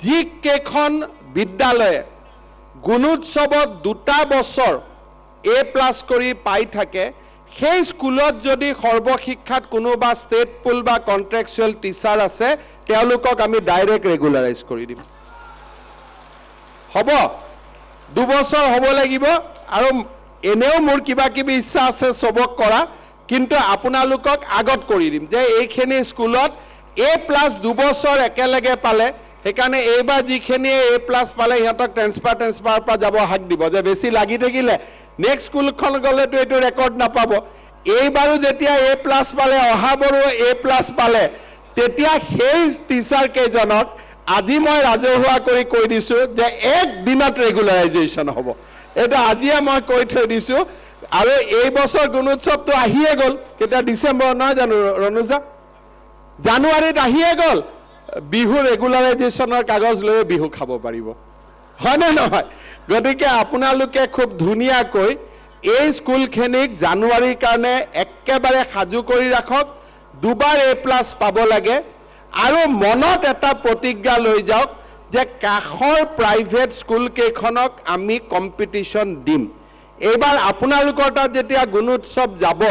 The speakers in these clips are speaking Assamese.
যিকেইখন বিদ্যালয়ে গুণোৎসৱত 2টা বছৰ এ প্লাছ কৰি পাই থাকে, সেই স্কুলত যদি সৰ্বশিক্ষাত কোনোবা ষ্টেট পুল বা কণ্ট্ৰেকচুৱেল টিচাৰ আছে, তেওঁলোকক আমি ডাইৰেক্ট ৰেগুলাৰাইজ কৰি দিম। হ'ব, 2 বছৰ হ'ব লাগিব। আৰু এনেও মোৰ কিবা কিবি ইচ্ছা আছে চবক কৰা, কিন্তু আপোনালোকক আগত কৰি দিম যে এইখিনি স্কুলত এ প্লাছ 2 বছৰ একেলগে পালে, সেইকাৰণে এইবাৰ যিখিনিয়ে এ প্লাছ পালে সিহঁতক ট্ৰেন্সফাৰ পৰা যাব হাক দিব যে বেছি লাগি থাকিলে নেক্সট স্কুলখন গ'লেতো এইটো ৰেকৰ্ড নাপাব। এইবাৰো যেতিয়া এ প্লাছ পালে, অহাবাৰো এ প্লাছ পালে, তেতিয়া সেই টিচাৰ কেইজনক আজি মই ৰাজহুৱা কৰি কৈ দিছো যে একদিনত ৰেগুলাৰাইজেশ্যন হ'ব। এইটো আজিয়ে মই কৈ থৈ দিছো। আৰু এই বছৰ গুণোৎসৱটো আহিয়ে গ'ল, কেতিয়া ডিচেম্বৰ নহয় জানো ৰণোজা, জানুৱাৰীত আহিয়ে গ'ল। বিহু ৰেগুলাৰাইজেশ্যনৰ কাগজ লৈয়ে বিহু খাব পাৰিব, হয়নে নহয়? গতিকে আপোনালোকে খুব ধুনীয়াকৈ এই স্কুলখিনিক জানুৱাৰীৰ কাৰণে একেবাৰে সাজু কৰি ৰাখক। 2বাৰ এ প্লাছ পাব লাগে। আৰু মনত এটা প্ৰতিজ্ঞা লৈ যাওক যে কাষৰ প্ৰাইভেট স্কুলকেইখনক আমি কম্পিটিশ্যন দিম। এইবাৰ আপোনালোকৰ তাত যেতিয়া গুণোৎসৱ যাব,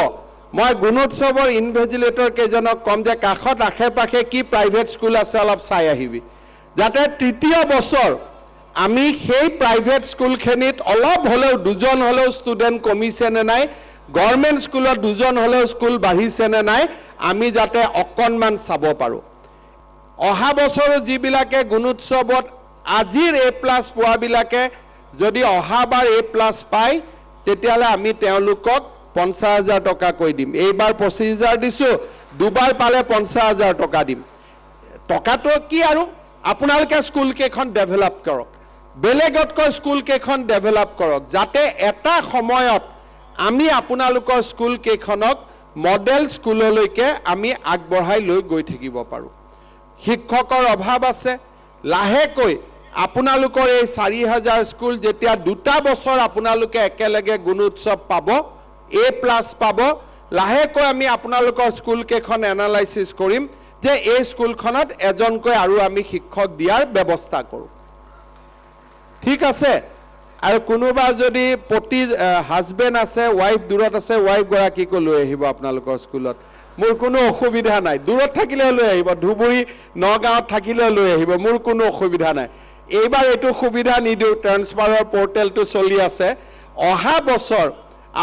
মই গুণোৎসৱৰ ইনভেজিলেটৰ কেইজনক ক'ম যে কাষত আশে পাশে কি প্ৰাইভেট স্কুল আছে অলপ চাই আহিবি, যাতে তৃতীয় বছৰ আমি সেই প্ৰাইভেট স্কুলখিনিত অলপ হ'লেও 2জন হ'লেও ষ্টুডেণ্ট কমিছে নে নাই, গভৰ্ণমেণ্ট স্কুলত 2জন হ'লেও স্কুল বাঢ়িছে নে নাই, আমি যাতে অকণমান চাব পাৰোঁ। অহা বছৰো যিবিলাকে গুণোৎসৱত আজিৰ এ প্লাছ পোৱাবিলাকে যদি অহাবাৰ এ প্লাছ পায়, তেতিয়াহ'লে আমি তেওঁলোকক 50,000 টকাকৈ দিম। এইবাৰ 25,000 দিছোঁ, 2বাৰ পালে 50,000 টকা দিম। টকাটো কি আৰু, আপোনালোকে স্কুলকেইখন ডেভেলপ কৰক, বেলেগতকৈ স্কুলকেইখন ডেভেলপ কৰক, যাতে এটা সময়ত আমি আপোনালোকৰ স্কুলকেইখনক মডেল স্কুললৈকে আমি আগবঢ়াই লৈ গৈ থাকিব পাৰোঁ। শিক্ষকৰ অভাৱ আছে, লাহেকৈ আপোনালোকৰ এই 4,000 স্কুল যেতিয়া 2টা বছৰ আপোনালোকে একেলগে গুণোৎসৱ পাব, এ প্লাছ পাব, লাহেকৈ আমি আপোনালোকৰ স্কুলকেইখন এনালাইচিছ কৰিম যে এই স্কুলখনত এজনকৈ আৰু আমি শিক্ষক দিয়াৰ ব্যৱস্থা কৰোঁ। ঠিক আছে? আৰু কোনোবা যদি পতি হাজবেণ্ড আছে, ৱাইফ দূৰত আছে, ৱাইফ গৰাকীকো লৈ আহিব আপোনালোকৰ স্কুলত, মোৰ কোনো অসুবিধা নাই। দূৰত থাকিলেও লৈ আহিব, ধুবুৰী নগাঁৱত থাকিলেও লৈ আহিব, মোৰ কোনো অসুবিধা নাই। এইবাৰ এইটো সুবিধা নিদিওঁ, ট্ৰেন্সফাৰৰ পৰ্টেলটো চলি আছে। অহা বছৰ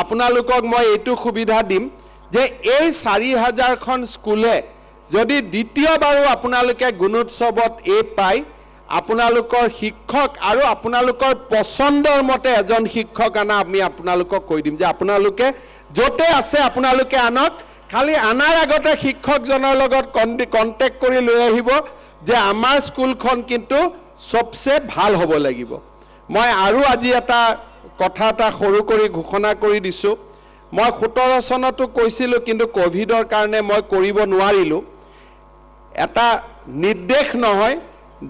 আপোনালোকক মই এইটো সুবিধা দিম যে এই 4,000খন স্কুলে যদি দ্বিতীয়বাৰো আপোনালোকে গুণোৎসৱত এ পায়, আপোনালোকৰ শিক্ষক আৰু আপোনালোকৰ পচন্দৰ মতে এজন শিক্ষক আনা আমি আপোনালোকক কৈ দিম যে আপোনালোকে য'তে আছে আপোনালোকে আনক, খালি আনাৰ আগতে শিক্ষকজনৰ লগত কণ্টেক্ট কৰি লৈ আহিব যে আমাৰ স্কুলখন কিন্তু চবচে ভাল হ'ব লাগিব। মই আৰু আজি এটা কথা এটা সৰু কৰি ঘোষণা কৰি দিছোঁ। মই 17 চনতো কৈছিলোঁ, কিন্তু ক'ভিডৰ কাৰণে মই কৰিব নোৱাৰিলোঁ। এটা নিৰ্দেশ নহয়,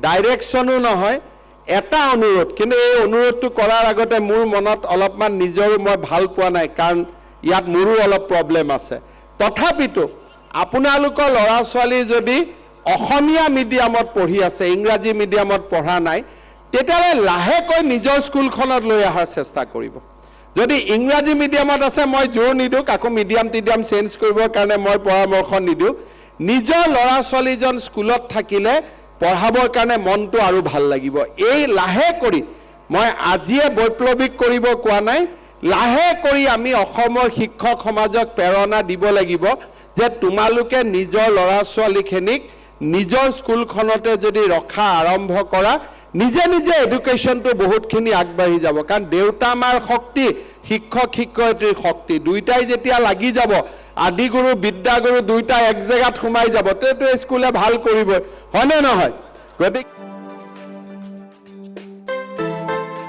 ডাইৰেকশ্যনো নহয়, এটা অনুৰোধ। কিন্তু এই অনুৰোধটো কৰাৰ আগতে মোৰ মনত অলপমান নিজৰো মই ভাল পোৱা নাই, কাৰণ ইয়াত মোৰো অলপ প্ৰব্লেম আছে। তথাপিতো আপোনালোকৰ ল'ৰা ছোৱালী যদি অসমীয়া মিডিয়ামত পঢ়ি আছে, ইংৰাজী মিডিয়ামত পঢ়া নাই, তেতিয়াহ'লে লাহেকৈ নিজৰ স্কুলখনত লৈ অহাৰ চেষ্টা কৰিব। যদি ইংৰাজী মিডিয়ামত আছে, মই জোৰ নিদিওঁ, কাকো মিডিয়াম টিডিয়াম চেঞ্জ কৰিবৰ কাৰণে মই পৰামৰ্শ নিদিওঁ। নিজৰ ল'ৰা ছোৱালীজন স্কুলত থাকিলে পঢ়াবৰ কাৰণে মনটো আৰু ভাল লাগিব। এই লাহে কৰি, মই আজিয়ে বৈপ্লৱিক কৰিব কোৱা নাই, লাহে কৰি আমি অসমৰ শিক্ষক সমাজক প্ৰেৰণা দিব লাগিব যে তোমালোকে নিজৰ ল'ৰা ছোৱালীখিনিক নিজৰ স্কুলখনতে যদি ৰখা আৰম্ভ কৰা, নিজে নিজে এডুকেশ্যনটো বহুতখিনি আগবাঢ়ি যাব। কাৰণ দেউতা মাৰ শক্তি, শিক্ষক শিক্ষয়িত্ৰীৰ শক্তি দুয়োটাই যেতিয়া লাগি যাব, আদিগুৰু বিদ্যাগুৰু দুয়োটা এক জেগাত সোমাই যাব, তেতিয়াতো স্কুলে ভাল কৰিবই, হয়নে নহয়? গতিকে